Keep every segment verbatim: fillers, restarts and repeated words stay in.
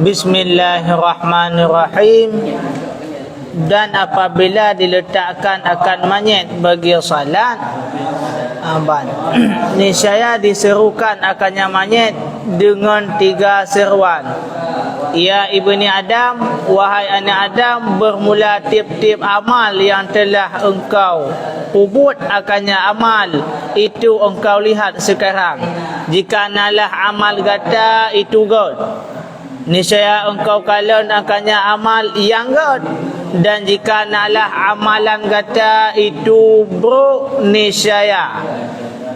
Bismillahirrahmanirrahim. Dan apabila diletakkan akan manyét bagi salat, aban, niscaya diserukan akannya manyét dengan tiga seruan. Ya ibni Adam, wahai anak Adam, bermula tiep-tiep amal yang telah engkau pubuet akannya amal itu engkau lihat sekarang. Jika nalah amal gata itu gét, niscaya engkau kalon akannya amal nyang gét. Dan jika nalah amalan gata itu brok, niscaya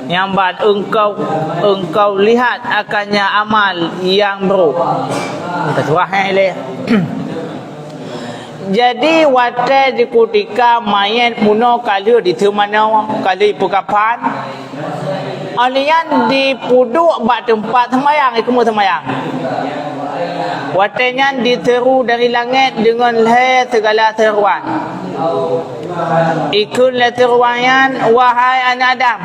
nyang ban engkau, engkau lihat akannya amal nyang brok. Teusurah, eh, lé. Jadi, watée di kutika manyét bunoe ka lheueh diteumanoe, ka lheueh ipeukapan, óh lheueh nyan dipeuduek bak teumpat seumayang, ikeumeung seumayang. Watée nyan diseuru dari langét deungon lhée sigala seuruan. Ikheun lé seuruan nyan, "Wahai aneuk Adam,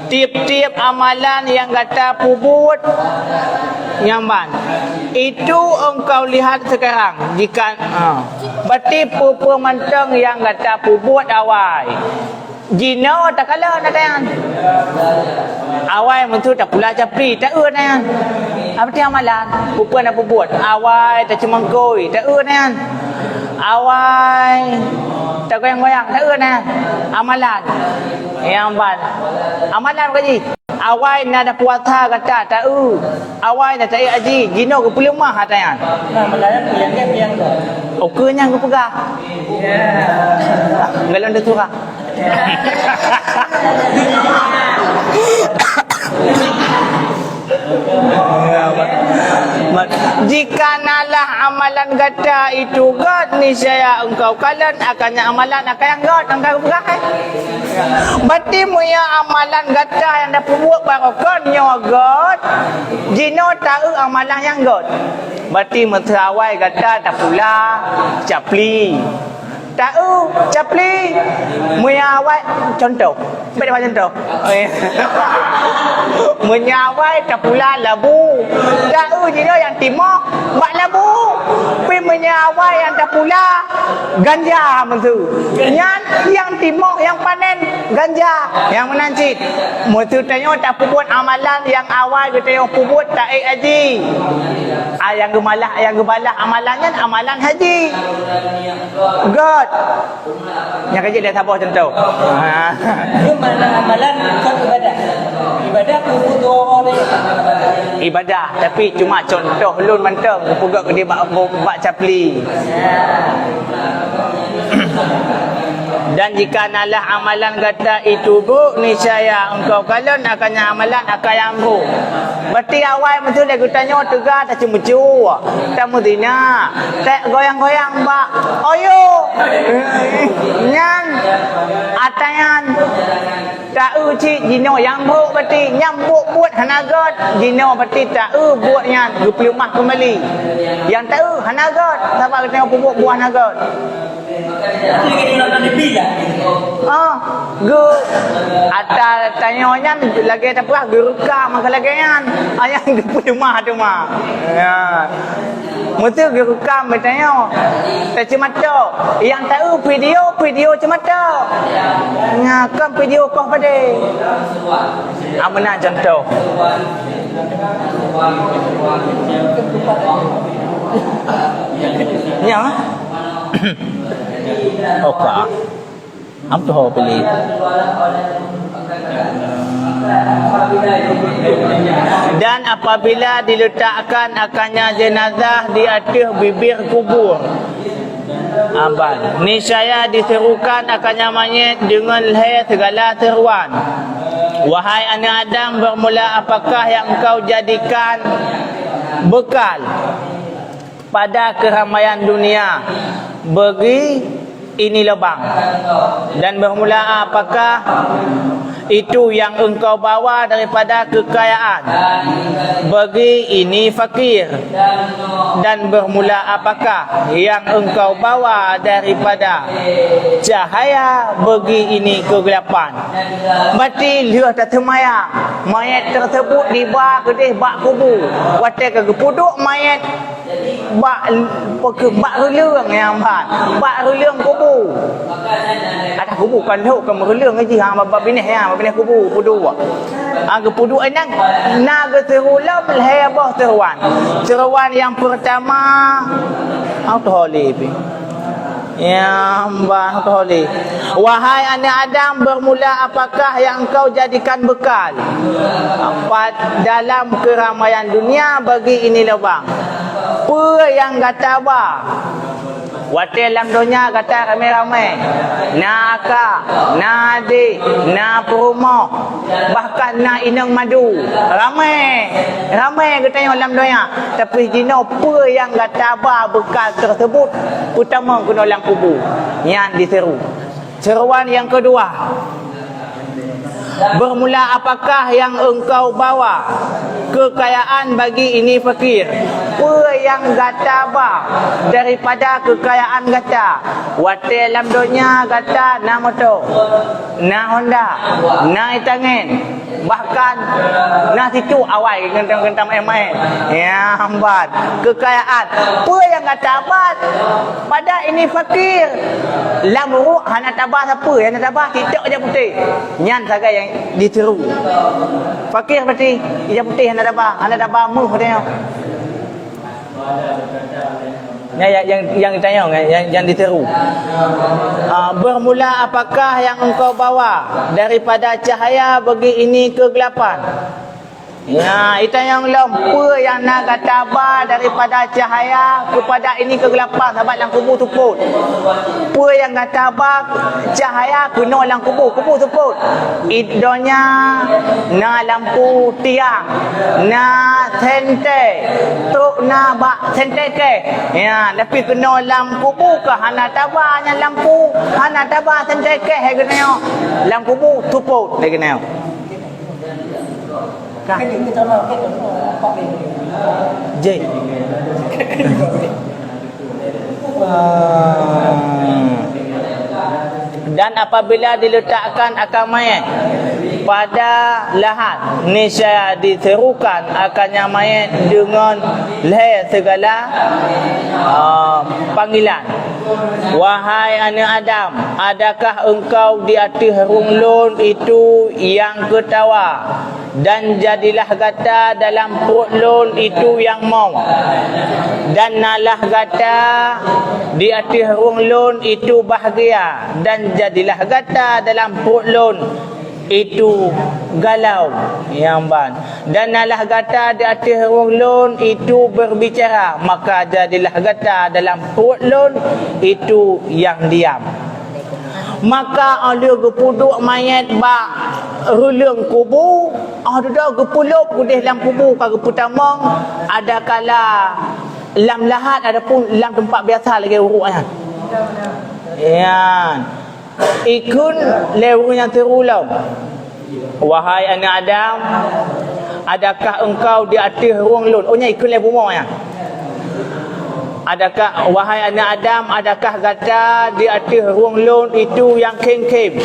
tiep-tiep amalan nyang gata peubuet nyan ban, itu engkau lihat sekarang." Jika, ha, berarti peue-peue mantong nyang gata peubuet awai, jinoe takalon ata nyan. Awai meunteue tapula capli, taeu ata nyan. Apa ti amalan? Peue-peue na peubuet? Awai taceumangkôi, taeu ata nyan. Awai tagoyang-goyang, taeu ata nyan. Amalan. Nyang ban. Amalan bukan jih. Awai na tapuasa gata, taeu. Awai na taék haji, jinoe geupeuleumah ata nyan. Nah, meulayang, meulayang, meulayang. Ukeue nyan geupeugah. Galon teusurah. Jika nalah amalan gata itu gét, niscaya engkau kalon akannya amalan akan nyang gét, nyang ka geupeugah, eh. Berarti meunyoe amalan gata nyang tapeubuet barokon nyoe gét, jinoe taeu amalan nyang gét. Berarti meuseu awai gata tapula capli. Taeu capli, meunyoe awai, contoh. Bèk contoh. Meunyoe awai tapula labu, taeu jinoe nyang timoh bak labu. Pi meunyoe awai nyang tapula ganja meunteue. Nyan nyang timoh nyang panen ganja. Nyang meunan cit. Meunteue tanyoe tapeubuet amalan nyang awai geutanyoe peubuet taék haji. Ah, nyang geumalah, nyang geubalah amalan nyan amalan haji. Gét. Nyang ka jeuet lé saboh contoh. Ha. Nyoe makna amalan kon ibadah. Ibadah peubuet dua orang ni. Ibadah, tapi cuma contoh lôn mantong geupeugah keudeh bak, bak capli. Dan jika nalah amalan gata itu brok, niscaya engkau kalon akannya amalan akan nyang brok. Berarti awai meunteue lé geutanyoe teuga taceumeucue, tameuzina, tagoyang-goyang bak oyo. Nyan ata nyan taeu cit jinoe nyang brok berarti, nyang brok buet hana gét, jinoe berarti taeu buet nyan geupeuleumah keumbali. Nyang taeu hana gét, sabab geutanyoe peubuet buet hana gét. Ah, geu-, ata tanyoe nyan lagèe tapeugah geureukam ka lagèe nyan. Ah, nyang geupeuleumah teuma. Ya. Meuseu geureukam tanyoe. Taceumato. Nyang taeu video, video ceumato. Nya, kon video koh padé. Ah, meunan contoh. Nya. Oka. Am tuho piléh. Dan apabila diletakkan akannya jenazah di ateueh bibir kubur, aban, niscaya diserukan akannya manyét deungon lhée sigala seuruan, "Wahai aneuk Adam, bermula apakah yang engkau jadikan bekal pada keramaian dunia bagi ini lubang. Dan bermula apakah itu yang engkau bawa daripada kekayaan bagi ini fakir? Dan bermula apakah yang engkau bawa daripada cahaya bagi ini kegelapan? Berarti lheueh taseumayang, manyét tersebut diba keudeh bak kubu. Watée ka geupeuduek manyét bak, bak reuleueng nyang ban, bak reuleueng kubu. Adak kubu kan lhok ka meureuleueng jih, ha, bak binéh, ha, bak binéh kubu, peuduek. Ha, geupeuduek nyan, na geuseurô lom lhée boh seuruan. Seuruan nyang peurtama, ha, teuh lé pih. Ya, bah, teuh lé. Wahai aneuk Adam, bermula apakah yang engkau jadikan bekal pad-, dalam keramaian dunia bagi ini lubang? Peue nyang gata ba? Watée lam donya gata ramé-ramé, na aka, na adék, na peurumoh, bahkan na inong madu. Ramé, ramé geutanyoe lam donya. Tapi jinoe peue nyang gata ba beukal teusebut peutamong keunoe lam kubu? Nyan diseuru. Seuruan nyang keudua, bermula apakah yang engkau bawa kekayaan bagi ini fakir? Peue nyang gata ba daripada kekayaan gata? Watée lam donya gata na moto, na Honda, na itangen, bahkan na situ awai geuntang-geuntang maén-maén. Ya, hambat. Kekayaan. Peue nyang gata ba pada ini fakir? Lam uruek hana taba sapeue, hana taba sitok ija putéh. Nyan sagai nyang diseuru. Fakir berarti ija putéh hana taba, hana taba meuh katanya. Nyan nyang, nyang, nyang ditanyong, nyang, nyang diseuru. Ah, bermula apakah yang engkau bawa daripada cahaya bagi ini kegelapan? Ya, itanyong lom, peue nyang na gata ba daripada cahaya kepada ini kegelapan, sabab lam kubu seupôt. Peue nyang gata ba cahaya keunoe lam kubu, kubu seupôt. Id donya na lampu tiang, na sentée, trok na bak sentée keh. Ya, tapi keunoe lam kubu ka hana taba nyan lampu, hana taba sentée keh lagée nyoe. Lam kubu seupôt lagée nyoe. Ka. Jeh. Dan apabila diletakkan akan mayat pada lahat, niscaya diserukan akannya mayat dengan lhée segala, ah, panggilan. Wahai aneuk Adam, adakah engkau di ateueh rhueng lôn itu nyang keutawa? Dan jadilah gata dalam pruet lôn itu nyang mong. Dan nalah gata di ateueh rhueng lôn itu bahgia, dan jadilah gata dalam pruet lôn itu galau nyang ban. Dan nalah gata di ateueh rhueng lôn itu berbicara, maka jadilah gata dalam pruet lôn itu nyang diam. Maka óh lheueh geupeuduek manyét bak reuleueng kubu, óh dudoe geupeulop keudeh lam kubu ka geupeutamong, adakala lam lahat ataupun lam teumpat biasa lagée uruek nyan. Nyan. Ikheun lé ureuëng nyang teurulom, "Wahai aneuk Adam, adakah engkau di ateueh rhueng lôn?" Oh, nyan ikheun lé bumoe nyan. "Adakah, wahai aneuk Adam, adakah gata di ateueh rhueng lôn itu nyang khém-khém?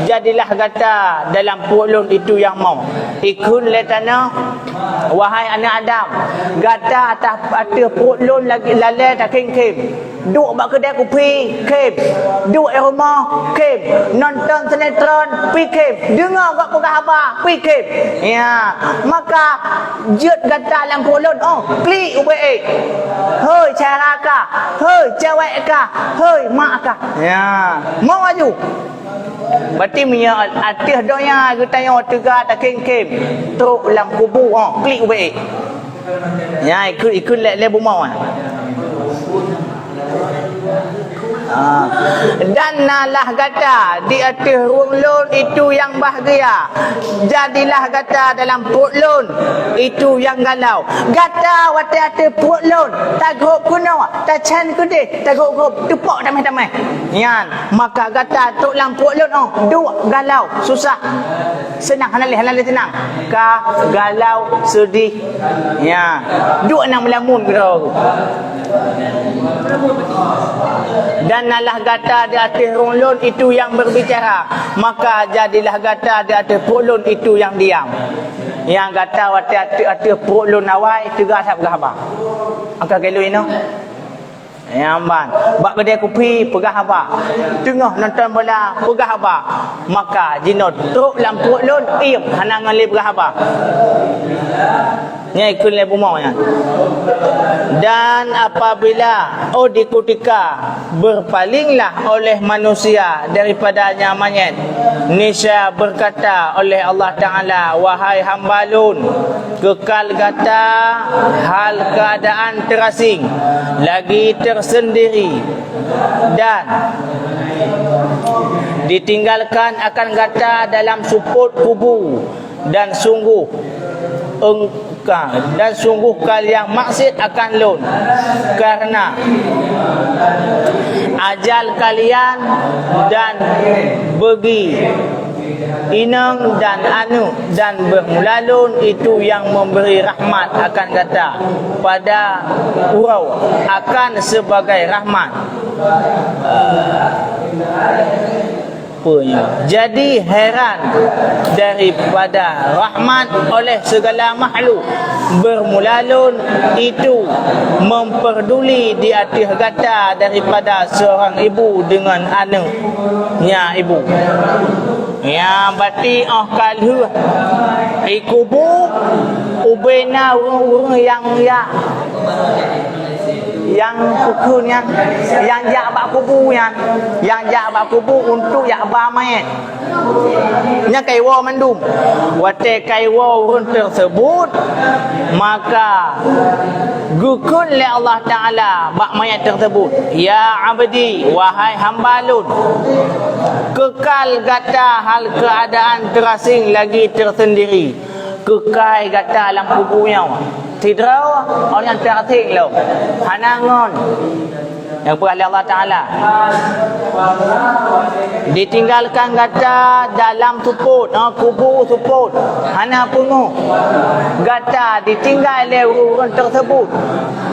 Jadilah gata dalam pruet lôn itu nyang mong." Ikheun lé tanoh, "Wahai aneuk Adam, gata atah ateueh pruet lôn lagée lalée takhém-khém. Duek bak keudée kupi, khém. Duek i rumoh, khém. Nonton sinetron, pi khém. Deungoe gob peugah haba, pi khém. Ya, maka jeuet gata lam pruet lôn, oh, klik ubé ék. Hôi cara kah, hôi cewek kah, hôi mak kah." Ya, mau aju. Berarti meunyoe ateueh donya geutanyoe teuga takhém-khém, trok lam kubu, oh, klik ubé ék. Ya, ikheun, ikheun lé, lé bumoe. Ah. Dan nalah gata di ateueh rhueng lôn itu nyang bahgia. Jadilah gata dalam pruet lôn itu nyang galau. Gata watée ateueh pruet lôn, tagrôp keunoe, tachan keudeh, tagrôp-grôp, teupok tameh-tameh. Nyan, maka gata trok lam pruet lôn, oh, duek galau, susah. Seunang hana lé, hana lé seunang. Ka galau, seudeh. Ya, duek na meulamun keudroe. Dan nalah gata di ateueh rhueng lôn itu nyang berbicara, maka jadilah gata di ateueh pruet lôn itu nyang diam. Nyang gata watée ateueh, ateueh pruet lôn awai, teuga that peugah haba. Angka gelo inoe. Nyang ban, bak keudè kupi peugah haba. Teungoh nonton bola peugah haba. Maka jinoe trok lam pruet lôn, iem, hana ngon lé peugah haba. Nyan ikheun lé bumoe nyan. Dan apabila, oh, di kutika berpalinglah oleh manusia daripadanya manyét, niscaya berkata oleh Allah Taala, "Wahai hamba lôn, kekal gata hal keadaan terasing, lagi tersendiri, dan ditinggalkan akan gata dalam supôt kubu, dan sungguh engka, dan sungguh kalian maksiat akan lôn, karena ajal kalian dan bagi inong dan aneuk, dan bermula lôn itu nyang memberi rahmat akan gata pada uroe akan sebagai rahmat." Peue nyoe? Jadi heran daripada rahmat oleh segala makhluk. Bermula lôn itu memperduli di ateueh gata daripada seorang ibu dengan aneuk nya ibu. Ya, bati oh ka lheueh ikubu, ubena ureuëng-ureuëng yang, ya, nyang kukheun nyan, nyang jak bak kubu nyan, nyang jak bak kubu untuk jak ba manyét. Nyan ka iwoe mandum. Watée ka iwoe ureuëng tersebut, maka geukheun lé Allah Taala bak manyét tersebut, "Ya abdi, wahai hamba lôn, kekal gata hal keadaan terasing lagi tersendiri." Keukai gata lam kubu nyoe. Sidroe awak nyang teurasing lom. Hana ngon. Nyang peugah lé Allah Taala. Ditinggalkan gata dalam supôt, ha, kubu supôt. Hana pungoh. Gata ditinggai lé ureuëng tersebut.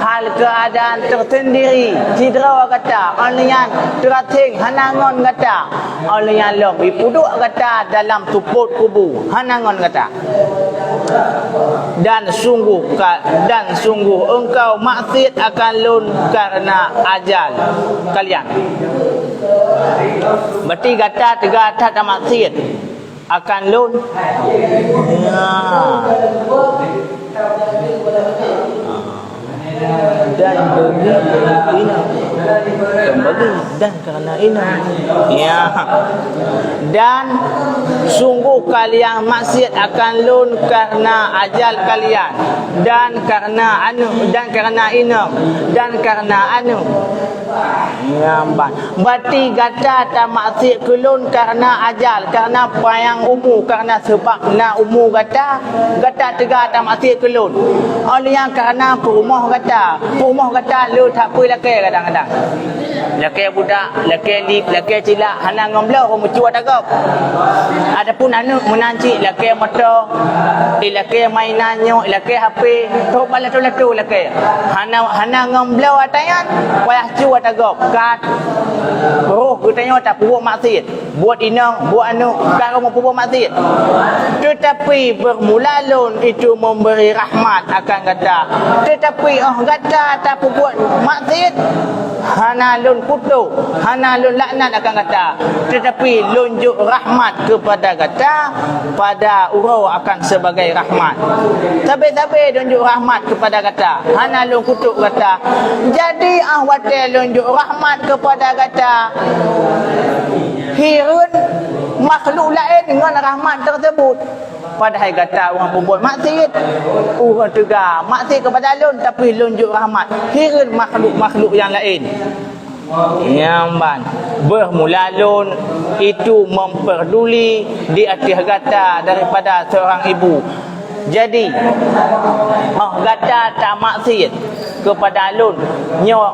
Hal keadaan tersendiri. Sidroe gata, awak nyan teurasing hana ngon gata. Awak nyan lom ipeuduek gata dalam supôt kubu. Hana ngon gata. Dan sungguh ka, dan sungguh engkau maksiat akan lôn karena ajal kalian. Berarti gata teuga that maksiat akan lôn. Ya. Dan bagi inong. Bukan bagi, dan karena inong. Ya. Dan sungguh kalian maksiat akan lôn karena ajal kalian, dan karena aneuk, dan karena inong, dan karena aneuk. Ya, ban. Berarti gata tamaksiat keu lôn karena ajal, karena panyang umu, karena sabab na umu gata, gata teuga tamaksiat keu lôn. Óh lheueh nyan karena peurumoh gata, peurumoh gata le that peue lakée kadang-kadang. Lakée budak, lakée lip, lakée cilak, hana ngon bloe meucue ata gob. Adapun aneuk meunan cit lakée moto, ilakée mainan nyoe, ilakée H P, trok bak lato-lato lakée. Hana, hana ngon bloe ata nyan, payah cue ata gob. Ka roh geutanyoe tapeubuet maksiat. Buet inong, buet aneuk, ka roh meupubuet maksiat. Tetapi bermula lôn itu memberi rahmat akan gata. Tetapi óh gata tapeubuet maksiat, hana lôn kutok, hana lôn laknat akan gata. Tetapi lôn jok rahmat kepada gata pada uroe akan sebagai rahmat. Sabe-sabe lôn jok rahmat kepada gata, hana lôn kutok gata. Jadi óh watée lôn jok rahmat kepada gata, hireuen makhluk laén ngon rahmat tersebut. Padahai gata ureuëng peubuet maksiat, ureuëng teuga maksiat kepada lôn, tapi lôn jok rahmat, hireuen makhluk-makhluk nyang laén. Nyan ban, beuh mula lôn itu memperduli di ateueh gata daripada seorang ibu. Jadi, óh gata tamaksiet keupada lôn, nyoe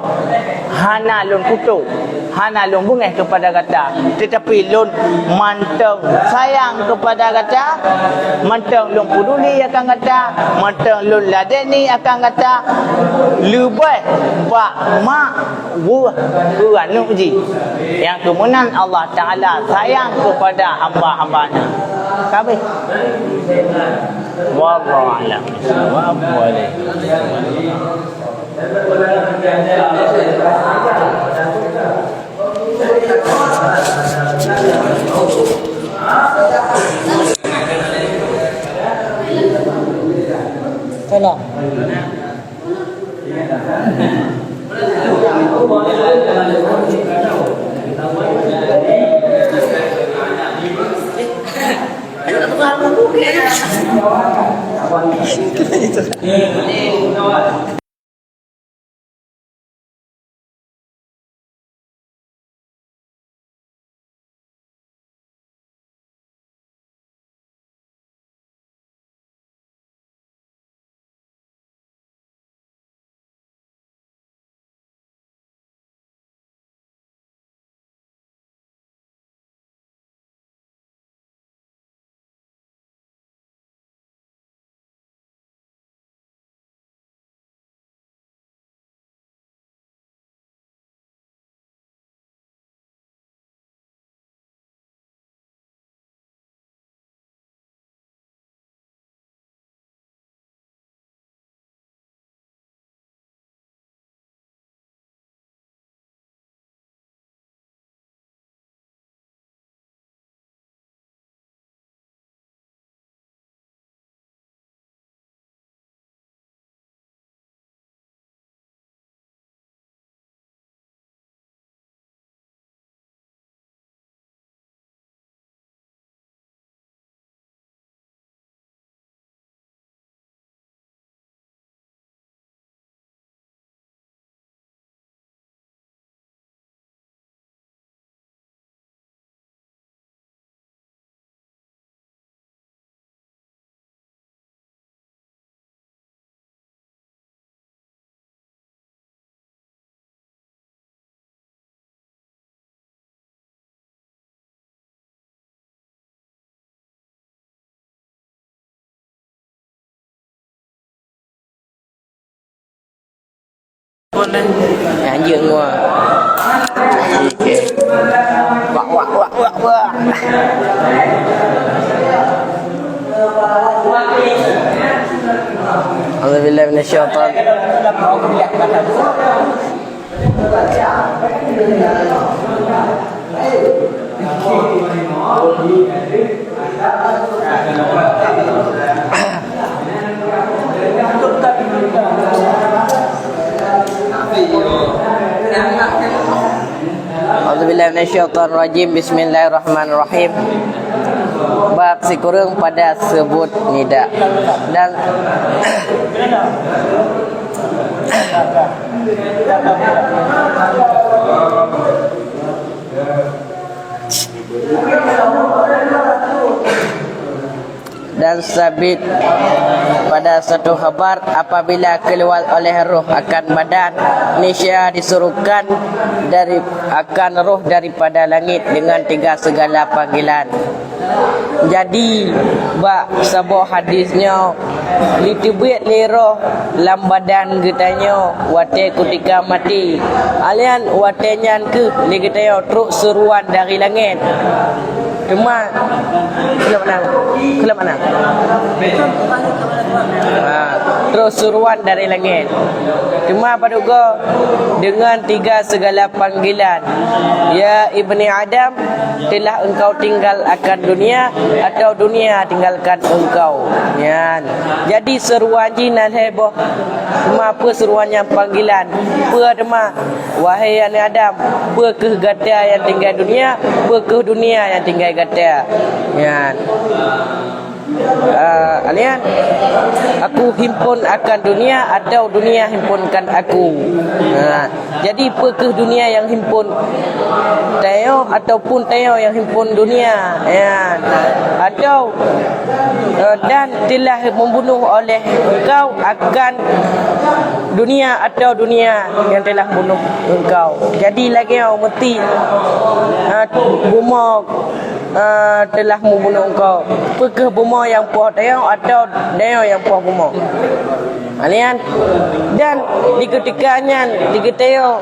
hana lôn kutok, hana lôn beungéh keupada gata, teutapi lôn mantong sayang keupada gata, mantong lôn peuduli akan gata, mantong lôn ladeni akan gata, leubeh bak mak weueh keu aneuk jih. Nyang keu meunan Allah Taala sayang keupada hamba-hamba-Nya. Ka habéh. Wallahu a'lam. Wallahu a'lam. Salam. Anjing gua. Okey. Wak, wak, wak, wak, wak. A'udzubillahi minasyaitan. A'udzubillahi minasyaitonirrajim. Bismillahirrahmanirrahim. Bab sikureueng pada seubut nida. Dan Dan sabit pada satu khabar, apabila keluar oleh roh akan badan, niscaya disuruhkan dari, akan roh daripada langit dengan tiga segala panggilan. Jadi, bak saboh hadis nyoe, jiteubiet lé roh lam badan geutanyoe watée kutika maté. Aleuhan watée nyan kheueh lé geutanyoe trok seuruan dari langét. Teuma, keuneuk meunan, keuneuk meunan. Ha, trok seuruan dari langét. Teuma padub goe, dengan tiga segala panggilan. Ya ibni Adam, telah engkau tinggalkan dunia atau dunia tinggalkan engkau. Nyan. Jadi seuruan jih na lhée boh. Teuma peue seuruan nyang panggilan? Peue teuma? Wahai aneuk Adam, peue kheueh gata nyang tinggai dunia? Peue kheueh dunia nyang tinggai gata? Nyan. Ah, Kalian, aku himpun akan dunia atau dunia himpunkan aku. Ha, jadi, peu kheueh dunia nyang himpun tanyoe ataupun tanyoe nyang himpun dunia? Ya. Atau, eh, dan telah membunuh oleh engkau akan dunia atau dunia yang telah bunuh engkau? Jadi, lagèe nyoe meusti, eh, bumoe, eh, telah membunuh engkau. Peu kheueh bumoe nyang poh tanyoe atau tanyoe nyang poh bumoe? Kalian, dan di ketika nyan, di ketika